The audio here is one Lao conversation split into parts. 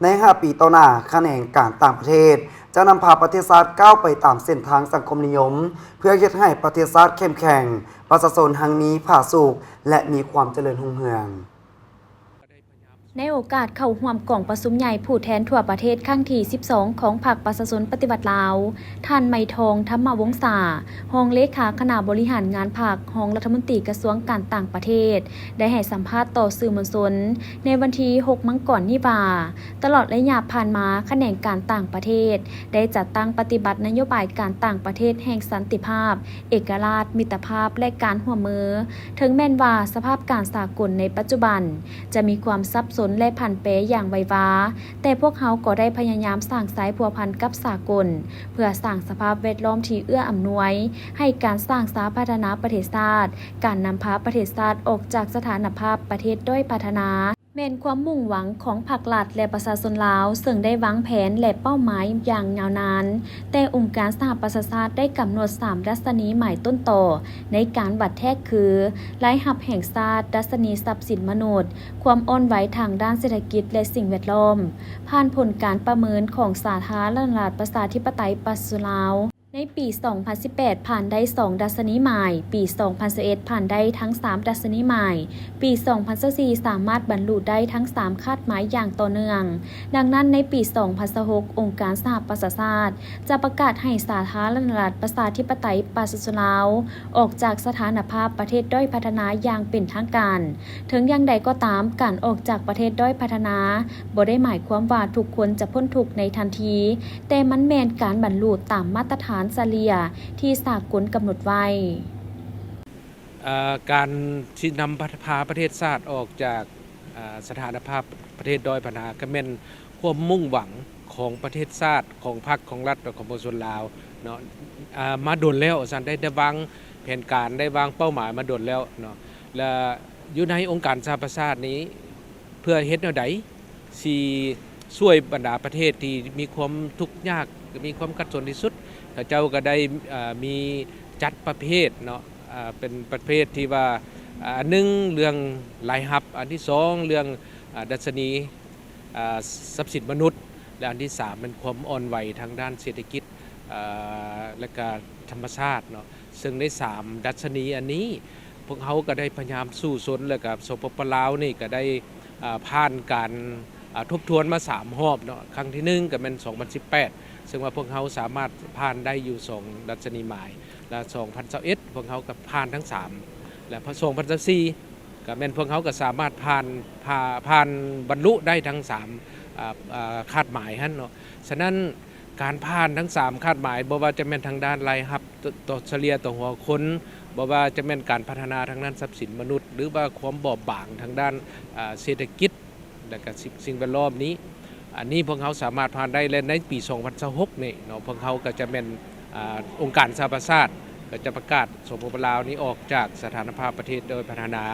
ໃນຫ້າປີຕໍ່ໜ້າ, ຂະແໜງການຕ່າງປະເທດຈະນຳພາປະເທດຊາດກ້າວໄປຕາມເສັ້ນທາງສັງຄົມນິຍົມ, ເພື່ອເຮັດໃຫ້ປະເທດຊາດເຂັ້ມແຂງ, ປະຊາຊົນຮັ່ງມີຜາສຸກ ແລະ ມີຄວາມຈະເລີນຮຸ່ງເຮືອງ. ໃນໂອກາດເຂົ້າຮ່ວມກອງປະຊຸມໃຫຍ່ຜູ້ແທນທົ່ວປະເທດຄັ້ງທີສິບສອງ ຂອງພັກປະຊາຊົນປະຕິວັດລາວ, ທ່ານ ໄມທອງ ທຳມະວົງສາ, ຮອງເລຂາຄະນະບໍລິຫານງານພັກ, ຮອງລັດຖະມົນຕີກະຊວງການຕ່າງປະເທດ, ໄດ້ໃຫ້ສຳພາດຕໍ່ສື່ມວນຊົນໃນວັນທີຫົກ ມັງກອນນີ້ວ່າ, ຕະຫຼອດໄລຍະຜ່ານມາ, ຂະແໜງການຕ່າງປະເທດໄດ້ຈັດຕັ້ງປະຕິບັດນະໂຍບາຍການຕ່າງປະເທດແຫ່ງສັນຕິພາບ, ເອກະລາດ, ມິດຕະພາບ ແລະ ການຮ່ວມມື. ເຖິງແມ່ນວ່າສະພາບການສາກົນໃນປັດຈຸບັນຈະມີຄວາມສັບສົນ ແລະ ຜັນແປຢ່າງໄວວາ, ແຕ່ພວກເຮົາກໍໄດ້ພະຍາຍາມສ້າງສາຍພົວພັນກັບສາກົນ ເພື່ອສ້າງສະພາບແວດລ້ອມທີ່ເອື້ອອຳນວຍໃຫ້ການສ້າງສາພັດທະນາປະເທດຊາດ, ການນຳພາປະເທດຊາດອອກຈາກສະຖານະພາບປະເທດດ້ອຍພັດທະນາ ແມ່ນຄວາມມຸ່ງຫວັງຂອງພັກລັດ ແລະ ປະຊາຊົນລາວ, ເຊິ່ງໄດ້ວາງແຜນ ແລະ ເປົ້າໝາຍຢ່າງຍາວນານ, ແຕ່ອົງການສະຫະປະຊາຊາດໄດ້ກຳນົດສາມດັດຊະນີໝາຍຕົ້ນຕໍໃນການວັດແທກຄື ລາຍຮັບແຫ່ງຊາດ, ດັດຊະນີຊັບສິນມະນຸດ, ຄວາມອ່ອນໄຫວທາງດ້ານເສດຖະກິດ ແລະ ສິ່ງແວດລ້ອມ, ຜ່ານຜົນການປະເມີນຂອງສາທາລະນະລັດປະຊາທິປະໄຕປະຊາຊົນລາວ. ໃນປີສອງພັນສິບແປດ ຜ່ານໄດ້ສອງດັດຊະນີໝາຍ, ປີສອງພັນຊາວເອັດ ຜ່ານໄດ້ທັງສາມດັດຊະນີໝາຍ, ປີສອງພັນຊາວສີ່ ສາມາດບັນລຸໄດ້ທັງສາມຄາດໝາຍຢ່າງຕໍ່ເນື່ອງ. ດັ່ງນັ້ນ, ໃນປີສອງພັນຊາວຫົກ ອົງການສະຫະປະຊາຊາດຈະປະກາດໃຫ້ສາທາລະນະລັດປະຊາທິປະໄຕປະຊາຊົນລາວ ອອກຈາກສະຖານະພາບປະເທດດ້ອຍພັດທະນາຢ່າງເປັນທາງການ. ເຖິງຢ່າງໃດກໍຕາມ, ການອອກຈາກປະເທດດ້ອຍພັດທະນາບໍ່ໄດ້ໝາຍຄວາມວ່າທຸກຄົນຈະພົ້ນທຸກໃນທັນທີ, ແຕ່ມັນແມ່ນການບັນລຸຕາມມາດຕະຖານສະເລ່ຍທີ່ສາກົນກຳນົດໄວ້. ເອີ ການຊິນຳພາປະເທດຊາດອອກຈາກ ເອີ ສະຖານະພາບປະເທດດ້ອຍພັດທະນາ ກໍແມ່ນຄວາມມຸ່ງຫວັງຂອງປະເທດຊາດ, ຂອງພັກ, ຂອງລັດ ແລະ ຂອງປະຊາຊົນລາວເນາະ ອາ ມາດົນແລ້ວວ່າຊັ້ນ, ໄດ້ ໄດ້ວາງແຜນການ, ໄດ້ວາງເປົ້າໝາຍມາດົນແລ້ວເນາະ ແລະ ຢູ່ໃນອົງການສະຫະປະຊາຊາດນີ້ ເພື່ອເຮັດແນວໃດ ຊິຊ່ວຍບັນດາປະເທດທີ່ມີຄວາມທຸກຍາກ, ມີຄວາມຂັດສົນທີ່ສຸດ, ເຂົາເຈົ້າກໍໄດ້ ເອີ ມີຈັດປະເພດເນາະ, ເປັນປະເພດທີ່ວ່າ ອັນໜຶ່ງເລື່ອງລາຍຮັບ, ອັນທີສອງເລື່ອງ ອາ ດັດຊະນີ ອາ ຊັບສິນມະນຸດ ແລະ ອັນທີສາມແມ່ນຄວາມອ່ອນໄຫວທາງດ້ານເສດຖະກິດ ອາ ແລະກະທຳມະຊາດເນາະ. ເຊິ່ງໃນສາມດັດຊະນີອັນນີ້ ພວກເຮົາກໍໄດ້ພະຍາຍາມສູ້ຊົນ ແລະກະ ສປປ ລາວນີ້ກໍໄດ້ ອາ ຜ່ານການ ອາ ທົບທວນມາສາມຮອບເນາະ, ຄັ້ງທີໜຶ່ງກໍແມ່ນສອງພັນສິບແປດ ເຊິ່ງວ່າພວກເຮົາສາມາດຜ່ານໄດ້ຢູ່ສອງດັດຊະນີໝາຍ ແລະ ສອງພັນຊາວເອັດ ພວກເຮົາກໍຜ່ານທັງສາມ ແລະ ສອງພັນຊາວສີ່ ກໍແມ່ນພວກເຮົາກໍສາມາດຜ່ານ ຜ່າ ຜ່ານບັນລຸໄດ້ທັງສາມ ອາ ອາ ຄາດໝາຍຫັ້ນເນາະ. ສະນັ້ນ ການຜ່ານທັງສາມຄາດໝາຍ ບໍ່ວ່າຈະແມ່ນທາງດ້ານລາຍຮັບຕໍ່ ຕໍ່ສະເລ່ຍຕໍ່ຫົວຄົນ, ບໍ່ວ່າຈະແມ່ນການພັດທະນາທາງດ້ານຊັບສິນມະນຸດ ຫຼືວ່າຄວາມບອບບາງທາງດ້ານ ອາ ເສດຖະກິດ ແລະກະສິ່ງ ສິ່ງແວດລ້ອມນີ້ ອັນນີ້ພວກເຮົາສາມາດຜ່ານໄດ້ ແລະໃນປີສອງພັນຊາວຫົກນີ້ເນາະ ພວກເຮົາກໍຈະແມ່ນ ອາ ອົງການສະຫະປະຊາຊາດກໍຈະປະກາດ ສປປ ລາວນີ້ອອກຈາກສະຖານະພາບປະເທດດ້ອຍພັດທະນາ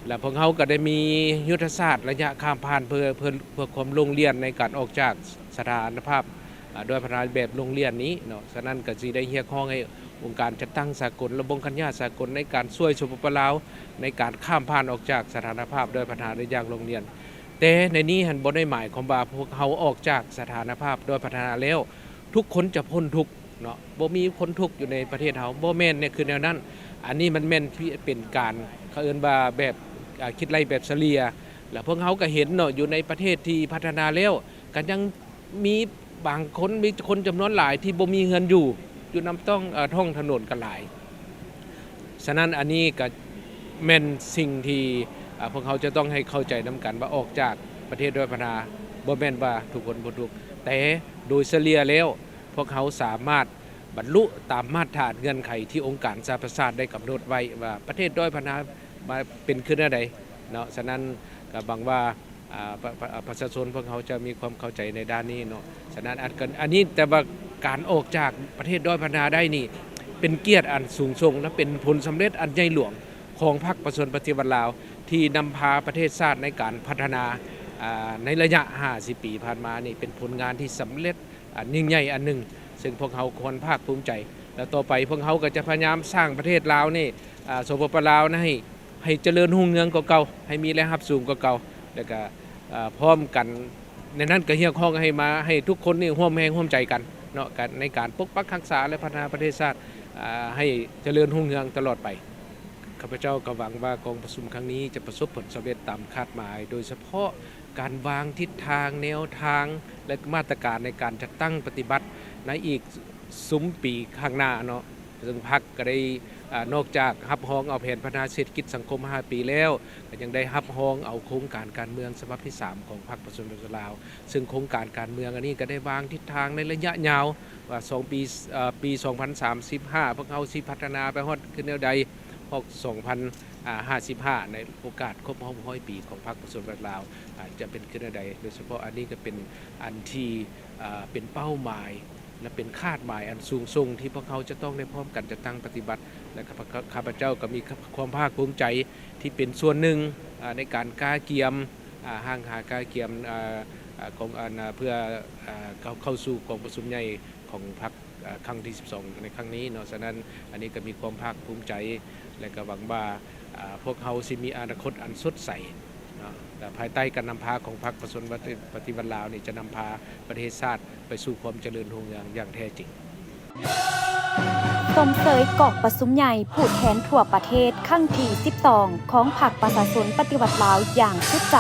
ແລະພວກເຮົາກໍໄດ້ມີຍຸດທະສາດໄລຍະຂ້າມຜ່ານ ເພື່ອ ເພື່ອ ເພື່ອຄວາມໂລ່ງລ່ຽນໃນການອອກຈາກສະຖານະພາບ ອາ ດ້ອຍພັດທະນາແບບໂລ່ງລ່ຽນນີ້ເນາະ. ສະນັ້ນກໍຊິໄດ້ຮຽກຮ້ອງໃຫ້ອົງການຈັດຕັ້ງສາກົນ ລະບົງຄັນຍາດສາກົນໃນການຊ່ວຍ ສປປ ລາວ ໃນການຂ້າມຜ່ານອອກຈາກສະຖານະພາບດ້ອຍພັດທະນາໄດ້ຢ່າງໂລ່ງລ່ຽນ. ແຕ່ໃນນີ້ຫັ້ນບໍ່ໄດ້ໝາຍຄວາມວ່າພວກເຮົາອອກຈາກສະຖານະພາບດ້ອຍພັດທະນາແລ້ວ ທຸກຄົນຈະພົ້ນທຸກເນາະ, ບໍ່ມີຄົນທຸກຢູ່ໃນປະເທດເຮົາ, ບໍ່ແມ່ນແນວ ຄືແນວນັ້ນ. ອັນນີ້ມັນແມ່ນເປັນການ ເຂົາເອີ້ນວ່າແບບ ອາ ຄິດໄລ່ແບບສະເລ່ຍ ແລະພວກເຮົາກໍເຫັນເນາະ ຢູ່ໃນປະເທດທີ່ພັດທະນາແລ້ວ ກໍຍັງມີບາງຄົນ ມີຄົນຈຳນວນຫຼາຍທີ່ບໍ່ມີເຮືອນຢູ່ ຢູ່ນຳຕ້ອງ ເອີ ທ້ອງຖະໜົນກໍຫຼາຍ. ສະນັ້ນ ອັນນີ້ກໍແມ່ນສິ່ງທີ່ ອາ ພວກເຮົາຈະຕ້ອງໃຫ້ເຂົ້າໃຈນຳກັນວ່າ ອອກຈາກປະເທດດ້ອຍພັດທະນາ ບໍ່ແມ່ນວ່າທຸກຄົນບໍ່ທຸກ, ແຕ່ໂດຍສະເລ່ຍແລ້ວ ພວກເຮົາສາມາດບັນລຸຕາມມາດຖານເງື່ອນໄຂທີ່ອົງການສະຫະປະຊາຊາດໄດ້ກຳນົດໄວ້ວ່າ ປະເທດດ້ອຍພັດທະນາມາເປັນຄືແນວໃດເນາະ. ສະນັ້ນ ກໍຫວັງວ່າ ອາ ປະ ປະ ປະຊາຊົນພວກເຮົາຈະມີຄວາມເຂົ້າໃຈໃນດ້ານນີ້ເນາະ. ສະນັ້ນ ອັນ ອັນນີ້ ແຕ່ວ່າການອອກຈາກປະເທດດ້ອຍພັດທະນາໄດ້ນີ້ ເປັນກຽດອັນສູງສົ່ງ ແລະ ເປັນຜົນສຳເລັດອັນໃຫຍ່ຫຼວງຂອງພັກປະຊາຊົນປະຕິວັດລາວ ທີ່ນຳພາປະເທດຊາດໃນການພັດທະນາ ອາ ໃນໄລຍະຫ້າສິບປີຜ່ານມານີ້ ເປັນຜົນງານທີ່ສຳເລັດອັນຍິ່ງໃຫຍ່ອັນໜຶ່ງ ເຊິ່ງພວກເຮົາຄວນພາກພູມໃຈ ແລະ ຕໍ່ໄປພວກເຮົາກໍຈະພະຍາຍາມສ້າງປະເທດລາວນີ້ ອາ ສປປ ລາວນະ ໃຫ້ ໃຫ້ຈະເລີນຮຸ່ງເຮືອງກວ່າເກົ່າ, ໃຫ້ມີລາຍຮັບສູງກວ່າເກົ່າ ແລ້ວກະ ອາ ພ້ອມກັນ ໃນນັ້ນກໍຮຽກຮ້ອງໃຫ້ມາ ໃຫ້ທຸກຄົນນີ້ຮ່ວມແຮງຮ່ວມໃຈກັນເນາະ ການ ໃນການປົກປັກຮັກສາ ແລະ ພັດທະນາປະເທດຊາດ ອາ ໃຫ້ຈະເລີນຮຸ່ງເຮືອງຕະຫຼອດໄປ. ຂ້າພະເຈົ້າກໍຫວັງວ່າກອງປະຊຸມຄັ້ງນີ້ຈະປະສົບຜົນສຳເລັດຕາມຄາດໝາຍ, ໂດຍສະເພາະການວາງທິດທາງ, ແນວທາງ ແລະ ມາດຕະການໃນການຈັດຕັ້ງປະຕິບັດໃນອີກຊຸມປີຂ້າງໜ້າເນາະ. ເຊິ່ງພັກກໍໄດ້ ອາ ນອກຈາກຮັບຮອງເອົາແຜນພັດທະນາເສດຖະກິດສັງຄົມຫ້າປີແລ້ວ, ກໍຍັງໄດ້ຮັບຮອງເອົາໂຄງການການເມືອງສະບັບທີສາມຂອງພັກປະຊາຊົນປະຊາຊົນລາວ. ເຊິ່ງໂຄງການການເມືອງອັນນີ້ກໍໄດ້ວາງທິດທາງໃນໄລຍະຍາວວ່າສອງປີ ເອີ ປີສອງພັນສາມສິບຫ້າ ພວກເຮົາຊິພັດທະນາໄປຮອດຄືແນວໃດ, ຮອດສອງພັນຫ້າສິບຫ້າ ໃນໂອກາດຄົບຮອບຮ້ອຍປີຂອງພັກປະຊາຊົນລາວ ອາ ຈະເປັນຄືແນວໃດ. ໂດຍສະເພາະອັນນີ້ກໍເປັນອັນທີ່ ອາ ເປັນເປົ້າໝາຍ ແລະ ເປັນຄາດໝາຍອັນສູງສົ່ງທີ່ພວກເຮົາຈະຕ້ອງໄດ້ພ້ອມກັນຈັດຕັ້ງປະຕິບັດ ແລະ ຂ້າພະ ຂ້າພະເຈົ້າກໍມີຄວາມພາກພູມໃຈທີ່ເປັນສ່ວນໜຶ່ງ ອາ ໃນການກະກຽມ ອາ ຮ່າງຫາກະກຽມ ອາ ອາ ຂອງ ອັນ ເພື່ອ ອາ ເຂົ້າ ເຂົ້າສູ່ກອງປະຊຸມໃຫຍ່ຂອງພັກ ອາ ຄັ້ງທີສິບສອງໃນຄັ້ງນີ້ເນາະ. ສະນັ້ນ ອັນນີ້ກໍມີຄວາມພາກພູມໃຈ ແລະ ກໍຫວັງວ່າ ອາ ພວກເຮົາຊິມີອະນາຄົດອັນສົດໃສເນາະ ແລະ ພາຍໃຕ້ການນຳພາຂອງພັກປະຊາຊົນປະຕິວັດລາວນີ້ ຈະນຳພາປະເທດຊາດໄປສູ່ຄວາມຈະເລີນຮຸ່ງເຮືອງຢ່າງແທ້ຈິງ. ຊົມເຊີຍກອງປະຊຸມໃຫຍ່ຜູ້ແທນທົ່ວປະເທດຄັ້ງທີສິບສອງ ຂອງພັກປະຊາຊົນປະຕິວັດລາວຢ່າງສຸດໃຈ.